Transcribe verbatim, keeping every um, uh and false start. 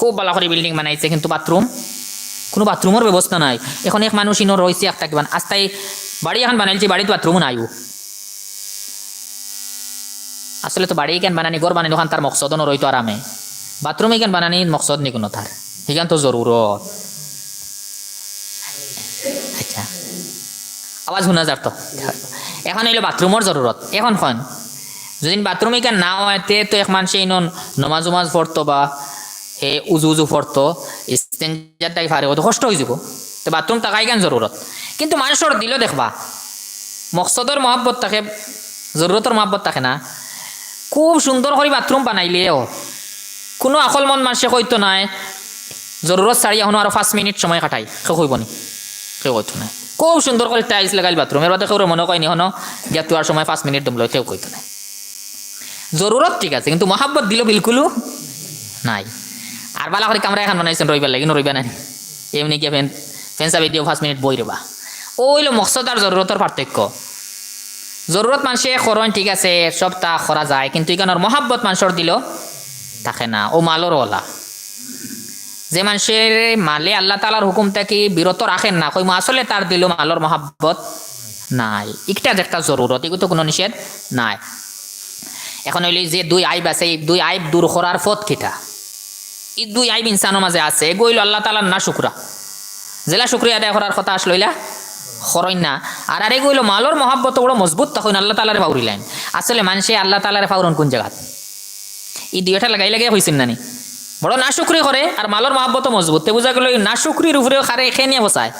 খুব ভালা করি বিল্ডিং বানাইছে, কিন্তু বাথরুম, কুনু বাথরুমর ব্যবস্থা নাই। এখন এক মানুষ ইনো রইছে একটা কিবান, আস্তাই বাড়ি এখন বানাইলছে, বাড়িত বাথরুমও নাই। আসলে তো বাড়ি ইখান বানানি, ঘর বানানি, ওখান তার মকসদ অনো রইতো আরামে। বাথরুম ইখান বানানি মকসদ নি কুনু তার, ইখান তো জরুরত। আচ্ছা, আওয়াজ হুনা যার তো। এখন অইলো বাথরুমর জরুরত। এখন কইন, যদি বাথরুম ইখান না অয়, তে তো এক মানষে ইনো নমাজ উমাজ পড়তো বা হে উজু উজু পড়তো, ইস্তেঞ্জার দায় ফারে অতো কষ্ট অইযিবো। তে বাথরুম থাকা ইখান জরুরত। কিন্তু মানষর দিলো দেখবা, মকসদর মহব্বত থাকে, জরুরতর মহব্বত থাকে না। খুব সুন্দর করি বাথরুম বানাইলেও কুনু আকলমন্দ মানষে কইতো নায়, জরুরত ছাড়ি এখনো আরো পাঁচ মিনিট সময় কাটাই, কেউ কইবো নি? কেউ কইতো নায়। খুব সুন্দর করি টাইলস লাগাইল বাথরুম, এর বাদে কেউরে মনো কয়নি হনো গিয়া তুয়ার সময় পাঁচ মিনিট দম লয়, কেউ কইতো নায়। জরুরত ঠিক আছে, কিন্তু মহব্বত দিলো বিলকুলও নাই। আর ভালা করি কামরা ইখান বানাইছইন রইবার লাগি, ইনো রইবা নায়। এমনে গিয়া ফ্যান, ফ্যান চাবি দিও, পাঁচ মিনিট বই রইবা। অউ অইলো মকসদ আর জরুরতর পার্থক্য। জরুরত মানষে করইন, ঠিক আছে, সবতা করা যায়, কিন্তু ইখানর মহব্বত মানষর দিলো থাকে না। অউ মালর অলা, যে মানষে মালে আল্লাহ তাআলার হুকুম থাকি বিরত রাখের না, কইমু আসলে তার দিলো মালর মহব্বত নাই। ইকটা যে একটা জরুরত, ইগু তো কুনু নিষেধ নাই। এখন অইলো যে দুই আইব আছে, ই দুই আইব দূর করার পথ কিতা? ই দুই আইব ইনসানর মাঝে আছে, এগু অইলো আল্লাহ তাআলার না শুকরা। যেলা শুকরিয়া আদায় করার কথা আসলো ইলা করইন না। আর আরেগু অইলো মালর মহব্বত বড় মজবুত তখন আল্লাহ তাআলারে ফাউরিলাইন। আসলে মানষে আল্লাহ তাআলারে ফাউরন কুন জাগাত? ই দুইটা লাগাই লাগাই কইছইন না নি? বড় নাশুকরি করে আর মালর মহব্বত মজবুত। তে বুঝা গেল ই নাশুকরির উপরেও খারে খেনিয়া ফসায়।